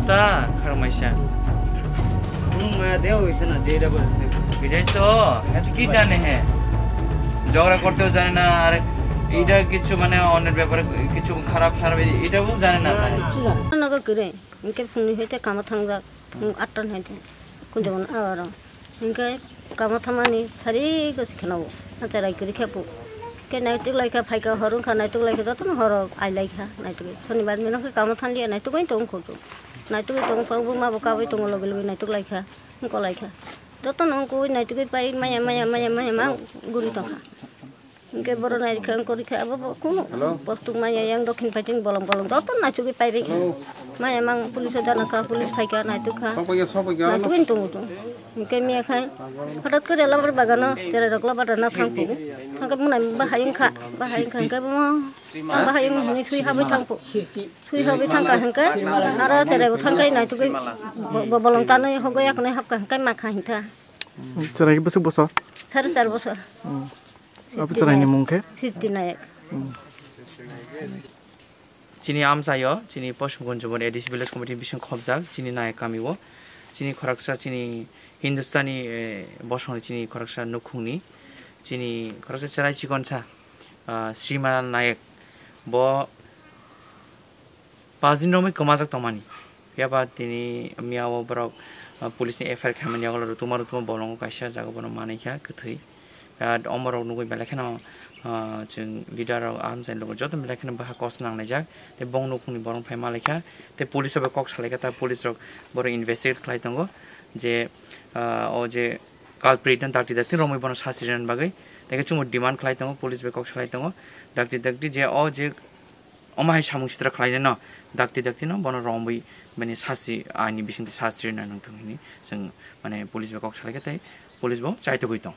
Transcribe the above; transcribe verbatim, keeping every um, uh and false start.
তা খারাপ মাইসা। কোনো মায়া দেওয়া হয়েছে না যে এটা বলে। এটাই তো, এত কি জানে হে? ঝগড়া করতেও জানে না, আর এটা কিছু মানে অন্যের ব্যাপারে কিছু খারাপ সারাপ এ-, এটাও জানে না তাই। Nogo kwrwi, hinkhe phungni hai tei kamo thangjak, phung atta hai tei, kunjongno aro. Hinkhe kamo thamani sari gosi kheno, acha rai kwrwi khe bo. Khe naituk lai kha, phai kha, hor wng kha, naituk lai kha, jotono horo ai lai kha, naituk. Sonibar ni nokhe kamo thanliya, naituk bai tong kho. Naituk bai tong kho, bo ma bo kabai tongo logi logi naituk lai kha, wng kha lai kha. Jotono wng kha naituk bai maya, maya, maya, maya ma guri tong kha. Hinkhe borok nai rikha, wng kha rikha, abo bo kuno Hello? Bostuk maya yang dokhin paiting bolong bolong, joto naituk bai pai bai kha. Hello? Maya mang police o jana kha, police phai kha, naituk kha. Sok bai kha, sok bai kha. Naituk bai tongo to. Hinkhe miya khai, hothat kore labar bagano, tere rok labar rana thang phugo. Thangkhe mwnai bahai wngkha, bahai wngkha hinkhe bo, ang bahai wng hinwi sui habwi thang phugo. Sui habwi thangkha hinkhe, aro tere bo thangkhe naitugwi bo, bo bolong tanwi hogwi akonwi hapkha hinkhe makha hinkha. Chwrai bwswk bosor? Sare char bosor. Hmm. Abo chwraini mung khe? Sirti Nayak. Hmm. Chini amchaio, chini Poschim Gunjubon A D C Village Committee bising khopjak, chini Nayak kamio, chini khoroksa chini Hindustani, eh, bosongni chini khoroksa nukhungni, chini khoroksa chwrai chikonsa, ah, Srima Nayak, bo pas din romwi kwmajak tongmani. Phiya ba tini miya o borok, ah, police ni F I R khaimani yago rutuma rutuma bolongo kaisa jaga bono manwi kha kwthwi. Birat omorok nugwi belai kheno, ah, chwng leader rok amchai logo joto belai kheno baha kos nanglaijak. Tei bong nukhungni borok phai malaikha. Tei police rok bai kok salaikha, ta police rok borok investigate khlai tongo je, ah, o je culprit no dakti dakti romwi bono sasti rwna bagwi. Tei khe chwngbo demand khlai tongo, police bai kok salai tongo. Dakti dakti je o je omo hai samung sitra khlainai no dakti dakti no bono romwi bini sasti aini bisingtwi sasti rwna nangthung hwnwi chwng mane police bai kok salaikha tei police bo chaitugwi tong.